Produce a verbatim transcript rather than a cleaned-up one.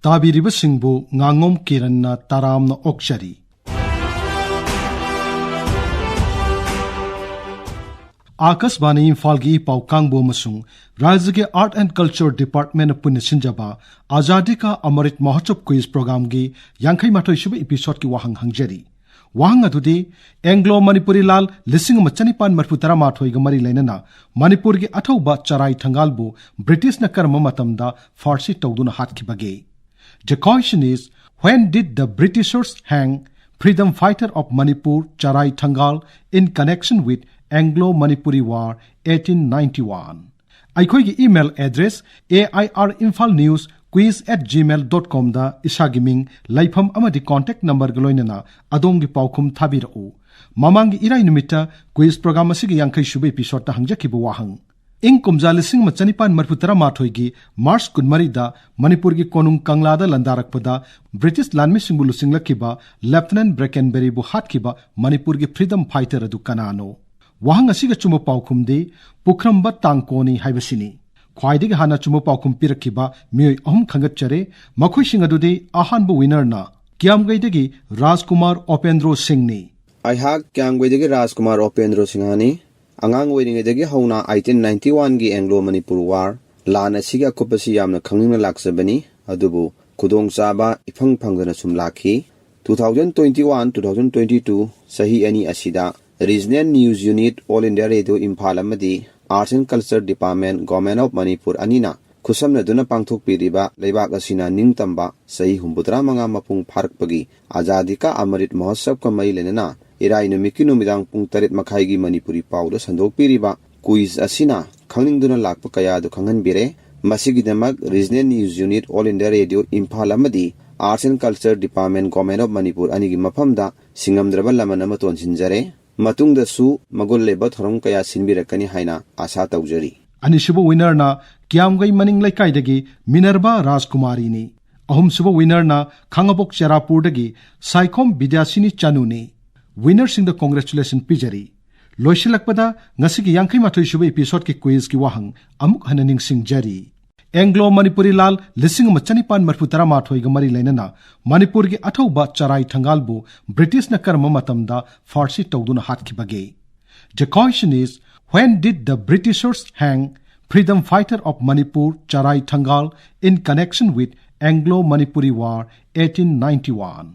ꯇꯥꯕꯤꯔꯤꯕꯁꯤꯡꯕꯨ ꯉꯥꯉꯣꯝ ꯀꯤꯔꯟꯅ ꯇꯔꯥꯝꯅ ꯑꯣꯛꯆꯔꯤ꯫ ꯑꯥꯀꯥꯁꯕꯥꯅꯤ ꯏꯝꯐꯥꯜꯒꯤ ꯏ ꯄꯥꯎ ꯀꯥꯡꯕꯨ ꯑꯃꯁꯨꯡ ꯔꯥꯖ꯭ꯌꯒꯤ Art and Culture Department ꯄꯨꯟꯅ ꯁꯤꯟꯖꯕ ꯑꯖꯥꯗꯤ ꯀꯥ ꯑꯃꯔꯤꯠ ꯃꯍꯣꯠꯁꯕ quiz programꯒꯤ ꯌꯥꯡꯈꯩ ꯃꯥꯊꯣꯏ ꯁꯨꯕ episodeꯀꯤ ꯋꯥꯍꯪ ꯍꯪꯖꯔꯤ꯫ ꯋꯥꯍꯪ ꯑꯗꯨꯗꯤ, ꯑꯦꯡꯒ꯭ꯂꯣ ꯃꯅꯤꯄꯨꯔꯤ ꯂꯥꯟ ꯂꯤꯁꯤꯡ ꯑꯃ ꯆꯅꯤꯄꯥꯟ ꯃꯔꯤꯐꯨ ꯇꯔꯥꯃꯥꯊꯣꯏꯒ ꯃꯔꯤ ꯂꯩꯅꯅ ꯃꯅꯤꯄꯨꯔꯒꯤ ꯑꯊꯧꯕ ꯆꯔꯥꯏ ꯊꯪꯒꯥꯜꯕꯨ ꯕ꯭ꯔꯤꯇꯤꯁꯅ ꯀꯔꯝꯕ ꯃꯇꯝꯗ ꯐꯥꯔꯁꯤ ꯇꯧꯗꯨꯅ ꯍꯥꯠꯈꯤꯕꯒꯦ? The question is, when did the Britishers hang freedom fighter of Manipur, Charai Thangal, in connection with Anglo-Manipuri War eighteen ninety-one? ꯑꯩꯈꯣꯏꯒꯤ email address A I R Imphal News Quiz at gmail dot comꯗ ꯏꯁꯥꯒꯤ ꯃꯤꯡ, ꯂꯩꯐꯝ ꯑꯃꯗꯤ contact numberꯒ ꯂꯣꯏꯅꯅ ꯑꯗꯣꯝꯒꯤ ꯄꯥꯎꯈꯨꯝ ꯊꯥꯕꯤꯔꯛꯎ꯫ ꯃꯃꯥꯡꯒꯤ ꯏꯔꯥꯏ ꯅꯨꯃꯤꯠꯇ quiz program ꯑꯁꯤꯒꯤ ꯌꯥꯡꯈꯩ ꯁꯨꯕ episodeꯇ ꯍꯪꯖꯈꯤꯕ ꯋꯥꯍꯪ꯫ ꯏꯪ ꯀꯨꯝꯖꯥ ꯂꯤꯁꯤꯡ ꯑꯃ ꯆꯅꯤꯄꯥꯟ ꯃꯔꯤꯐꯨ ꯇꯔꯥꯃꯥꯊꯣꯏꯒꯤ March ꯀꯨꯟꯃꯔꯤꯗ ꯃꯅꯤꯄꯨꯔꯒꯤ ꯀꯣꯅꯨꯡ ꯀꯪꯂꯥꯗ ꯂꯥꯟꯗꯥꯔꯛꯄꯗ ꯕ꯭ꯔꯤꯇꯤꯁ ꯂꯥꯟꯃꯤꯁꯤꯡꯕꯨ ꯂꯨꯆꯤꯡꯂꯛꯈꯤꯕ Lieutenant Brakenburyꯕꯨ ꯍꯥꯠꯈꯤꯕ ꯃꯅꯤꯄꯨꯔꯒꯤ freedom fighter ꯑꯗꯨ ꯀꯅꯥꯅꯣ? ꯋꯥꯍꯪ ꯑꯁꯤꯒꯤ ꯑꯆꯨꯝꯕ ꯄꯥꯎꯈꯨꯝꯗꯤ ꯄꯨꯈ꯭ꯔꯝꯕ ꯇꯥꯡꯀꯣꯅꯤ ꯍꯥꯏꯕꯁꯤꯅꯤ꯫ ꯈ꯭ꯋꯥꯏꯗꯒꯤ ꯍꯥꯟꯅ ꯑꯆꯨꯝꯕ ꯄꯥꯎꯈꯨꯝ ꯄꯤꯔꯛꯈꯤꯕ ꯃꯤꯑꯣꯏ ꯑꯍꯨꯝ ꯈꯟꯒꯠꯆꯔꯦ꯫ ꯃꯈꯣꯏꯁꯤꯡ ꯑꯗꯨꯗꯤ ꯑꯍꯥꯟꯕ winnerꯅ ꯀꯤꯌꯥꯝꯒꯩꯗꯒꯤ ꯔꯥꯖꯀꯨꯃꯥꯔ ꯑꯣꯄꯦꯟꯗ꯭ꯔꯣ ꯁꯤꯡꯅꯤ꯫ ꯑꯩꯍꯥꯛ ꯀꯤꯌꯥꯝꯒꯩꯗꯒꯤ ꯔꯥꯖꯀꯨꯃꯥꯔ ꯑꯣꯄꯦꯟꯗ꯭ꯔꯣ ꯁꯤꯡꯍꯅꯤ꯫ ꯑꯉꯥꯡ ꯑꯣꯏꯔꯤꯉꯩꯗꯒꯤ ꯍꯧꯅ eighteen ninety-oneꯒꯤ Anglo Manipur War ꯂꯥꯟ ꯑꯁꯤꯒꯤ ꯑꯀꯨꯞꯄꯁꯤ ꯌꯥꯝꯅ ꯈꯪꯅꯤꯡꯅ ꯂꯥꯛꯆꯕꯅꯤ꯫ ꯑꯗꯨꯕꯨ ꯈꯨꯗꯣꯡꯆꯥꯕ ꯏꯐꯪ ꯐꯪꯗꯅ ꯁꯨꯝ ꯂꯥꯛꯈꯤ꯫ Two thousand twenty-one, two thousand twenty-two ꯆꯍꯤ ꯑꯅꯤ ꯑꯁꯤꯗ Regional News Unit, All India Radio Imphal ꯑꯃꯗꯤ Arts and Culture Department, Government of Manipur ꯑꯅꯤꯅ ꯈꯨꯠꯁꯝꯅꯗꯨꯅ ꯄꯥꯡꯊꯣꯛꯄꯤꯔꯤꯕ ꯂꯩꯕꯥꯛ ꯑꯁꯤꯅ ꯅꯤꯡꯇꯝꯕ ꯆꯍꯤ ꯍꯨꯝꯐꯨꯇꯔꯥ ꯃꯉꯥ ꯃꯄꯨꯡ ꯐꯥꯔꯛꯄꯒꯤ ꯑꯖꯥꯗꯤ ꯀꯥ ꯑꯃꯔꯤꯠ ꯃꯍꯣꯠꯁꯕꯀ ꯃꯔꯤ ꯂꯩꯅꯅ ꯏꯔꯥꯏ ꯅꯨꯃꯤꯠꯀꯤ ꯅꯨꯃꯤꯗꯥꯡ ꯄꯨꯡ ꯇꯔꯦꯠ ꯃꯈꯥꯏꯒꯤ ꯃꯅꯤꯄꯨꯔꯤ ꯄꯥꯎꯗ ꯁꯟꯗꯣꯛꯄꯤꯔꯤꯕ quiz ꯑꯁꯤꯅ ꯈꯪꯅꯤꯡꯗꯨꯅ ꯂꯥꯛꯄ ꯀꯌꯥ ꯑꯗꯨ ꯈꯪꯍꯟꯕꯤꯔꯦ꯫ ꯃꯁꯤꯒꯤꯗꯃꯛ Regional News Unit, All India Radio Imphal ꯑꯃꯗꯤ Arts and Culture Department, Government of Manipur ꯑꯅꯤꯒꯤ ꯃꯐꯝꯗ ꯁꯤꯡꯉꯝꯗ꯭ꯔꯕ ꯂꯃꯟ ꯑꯃ ꯇꯣꯟꯁꯤꯟꯖꯔꯦ꯫ ꯃꯇꯨꯡꯗꯁꯨ ꯃꯒꯨꯟ ꯂꯩꯕ ꯊꯧꯔꯝ ꯀꯌꯥ ꯁꯤꯟꯕꯤꯔꯛꯀꯅꯤ ꯍꯥꯏꯅ ꯑꯥꯁꯥ ꯇꯧꯖꯔꯤ꯫ ꯑꯅꯤꯁꯨꯕ winnerꯅ ꯀꯤꯌꯥꯝꯒꯩ ꯃꯅꯤꯡ ꯂꯩꯀꯥꯏꯗꯒꯤ ꯃꯤꯅꯔꯕꯥ ꯔꯥꯖꯀꯨꯃꯥꯔꯤꯅꯤ꯫ ꯑꯍꯨꯝꯁꯨꯕ winnerꯅ ꯈꯥꯉꯕꯣꯛ ꯆꯦꯔꯥꯄꯨꯔꯗꯒꯤ ꯁꯥꯏꯈꯣꯝ ꯕꯤꯗ꯭ꯌꯥꯁꯤꯅꯤ ꯆꯅꯨꯅꯤ꯫ Winnerꯁꯤꯡꯗ congratulation ꯄꯤꯖꯔꯤ꯫ ꯂꯣꯏꯁꯤꯜꯂꯛꯄꯗ ꯉꯁꯤꯒꯤ ꯌꯥꯡꯈꯩ ꯃꯥꯊꯣꯏ ꯁꯨꯕ episodeꯀꯤ quizꯀꯤ ꯋꯥꯍꯪ ꯑꯃꯨꯛ ꯍꯟꯅ ꯅꯤꯡꯁꯤꯡꯖꯔꯤ꯫ ꯑꯦꯡꯒ꯭ꯂꯣ ꯃꯅꯤꯄꯨꯔꯤ ꯂꯥꯟ ꯂꯤꯁꯤꯡ ꯑꯃ ꯆꯅꯤꯄꯥꯟ ꯃꯔꯤꯐꯨ ꯇꯔꯥꯃꯥꯊꯣꯏꯒ ꯃꯔꯤ ꯂꯩꯅꯅ ꯃꯅꯤꯄꯨꯔꯒꯤ ꯑꯊꯧꯕ ꯆꯔꯥꯏ ꯊꯪꯒꯥꯜꯕꯨ ꯕ꯭ꯔꯤꯇꯤꯁꯅ ꯀꯔꯝꯕ ꯃꯇꯝꯗ ꯐꯥꯔꯁꯤ ꯇꯧꯗꯨꯅ ꯍꯥꯠꯈꯤꯕꯒꯦ? The question is, when did the Britishers hang freedom fighter of Manipur, Charai Thangal, in connection with Anglo-Manipuri War eighteen ninety-one?